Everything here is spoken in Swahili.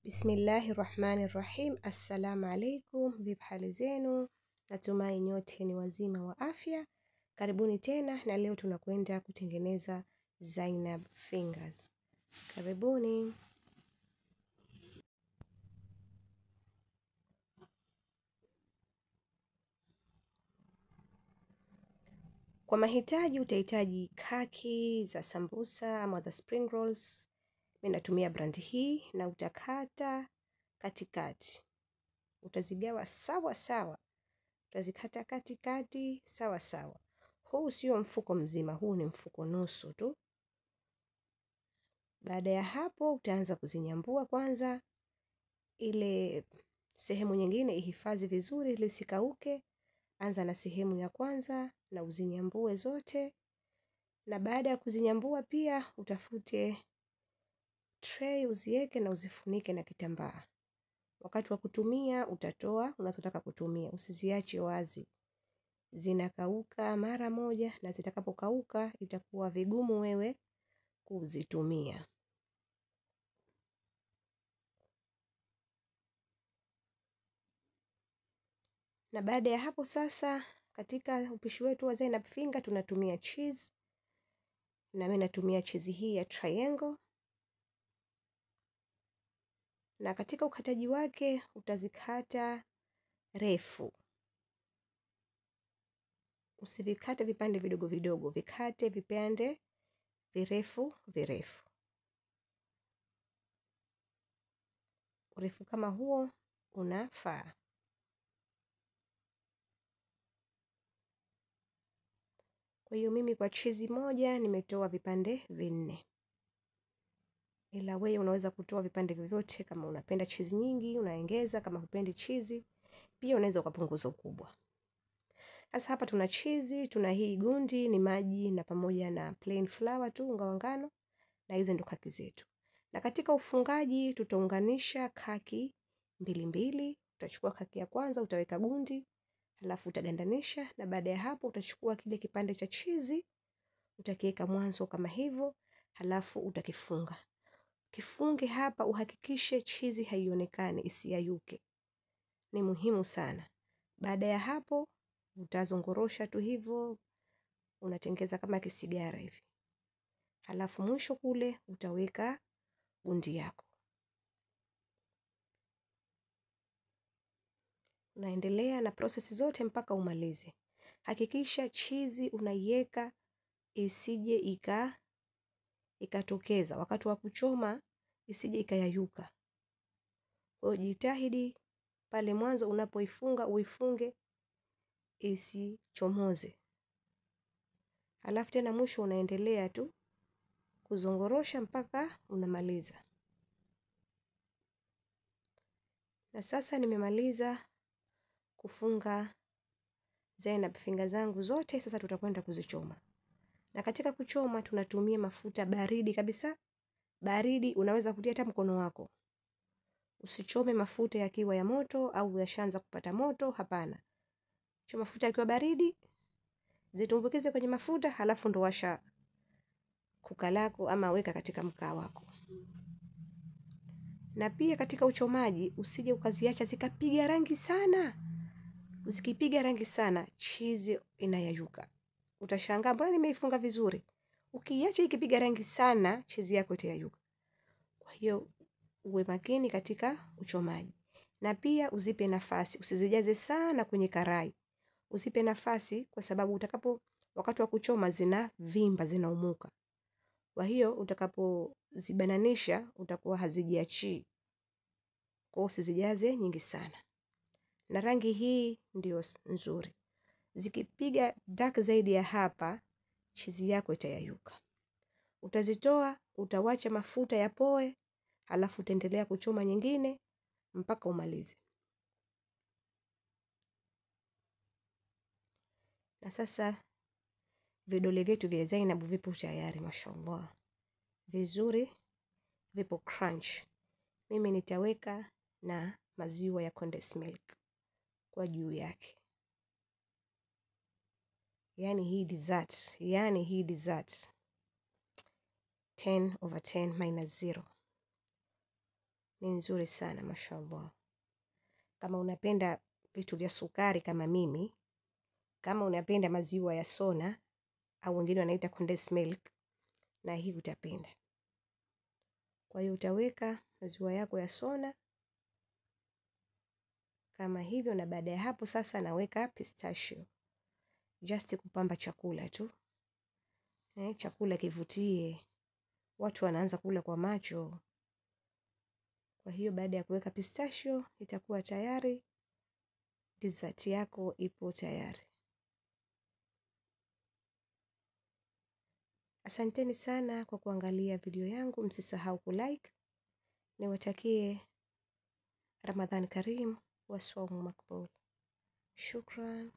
Bismillahirrahmanirrahim. Assalamu alaikum, vipi hali zenu? Natumai nyote ni wazima wa afya. Karibuni tena, na leo tunakwenda kutengeneza Zainab Fingers. Karibuni. Kwa mahitaji utahitaji kaki za sambusa ama za spring rolls. Mimi natumia brand hii, na utakata katikati. Utazigawa sawa sawa. Utazikata katikati sawa sawa. Huu sio mfuko mzima, huu ni mfuko nusu tu. Baada ya hapo utaanza kuzinyambua kwanza. Ile sehemu nyingine ihifadhi vizuri ili isikauke. Anza na sehemu ya kwanza na uzinyambue zote. Na baada ya kuzinyambua pia utafute tray uziweke na uzifunike na kitambaa. Wakati wa kutumia utatoa unazotaka kutumia, usiziache wazi. Zinakauka mara moja, na zitakapokauka itakuwa vigumu wewe kuzitumia. Na baada ya hapo sasa, katika upishi wetu wa Zainab Finger tunatumia cheese. Na mimi natumia cheese hii ya triangle. Na katika ukataji wake utazikata refu. Usivikate vipande vidogo vidogo, vikate vipande virefu virefu. Urefu kama huo unafaa. Kwa hiyo mimi kwa cheese moja nimetoa vipande 4. Ila wewe unaweza kutoa vipande vyovyote. Kama unapenda cheese nyingi unaongeza, kama hupendi cheese pia unaweza ukapunguza ukubwa. Sasa hapa tuna cheese, tuna hii gundi ni maji na pamoja na plain flour tu, unga wa ngano, na hizi ndo kaki zetu. Na katika ufungaji tutaunganisha kaki mbili mbili. Utachukua kaki ya kwanza utaweka gundi, halafu utagandanisha, na baada ya hapo utachukua kile kipande cha cheese utakiweka mwanzo kama hivyo, halafu utakifunga. Kifunge hapa uhakikishe cheese haionekani, isiyayuke. Ni muhimu sana. Baada ya hapo utazongorosha tu hivyo, unatengeza kama kisigara hivi. Halafu mwisho kule utaweka gundi yako. Unaendelea na process zote mpaka umalize. Hakikisha cheese unaiweka isije ikatokeza wakati wa kuchoma, isije ikayayuka. Kwa hiyo jitahidi pale mwanzo unapoifunga uifunge isichomoze. Halafu tena mwisho unaendelea tu kuzongorosha mpaka unamaliza. Na sasa nimemaliza kufunga Zainab Finger zangu zote. Sasa tutakwenda kuzichoma. Na katika kuchoma tunatumia mafuta baridi kabisa. Baridi, unaweza kutia hata mkono wako. Usichome mafuta yakiwa ya moto au yashaanza kupata moto, hapana. Choma mafuta yakiwa baridi, zitumbukize kwenye mafuta, halafu ndo washa kuka lako ama weka katika mkaa wako. Na pia katika uchomaji usije ukaziacha zikapiga rangi sana. Usikipiga rangi sana, cheese inayayuka. Utashangaa mbona nimeifunga vizuri. Ukiacha ikipiga rangi sana, cheese yako itayayuka. Kwa hiyo uwe makini katika uchomaji. Na pia uzipe nafasi, usizijaze sana kwenye karai. Uzipe nafasi kwa sababu utakapo wakati wa kuchoma zina vimba, zinaumuka. Kwa hiyo utakapozibananisha utakuwa hazijiachii. Kwa hiyo usizijaze nyingi sana. Na rangi hii ndio nzuri. Zikipiga dark zaidi ya hapa, cheese yako itayayuka. Utazitoa, utawacha mafuta yapoe, halafu utaendelea kuchoma nyingine mpaka umalize. Na sasa vidole vyetu vya Zainab vipo tayari, mashallah. Vizuri, vipo crunch. Mimi nitaweka na maziwa ya condensed milk kwa juu yake. Yani hii dessert, yani hii dessert 10 over 10 minus 0. Ni nzuri sana mashallah. Kama unapenda vitu vya sukari kama mimi, kama unapenda maziwa ya sona au wengine wanaita condensed milk, na hii utapenda. Kwa hiyo utaweka maziwa yako ya sona kama hivyo, na baada ya hapo sasa naweka pistachio just kupamba chakula tu. Chakula kivutie, watu wanaanza kula kwa macho. Kwa hiyo baada ya kuweka pistachio itakuwa tayari, dessert yako ipo tayari. Asanteni sana kwa kuangalia video yangu, msisahau kulike. Niwatakie Ramadhan Karim wa saumu makbul. Shukran.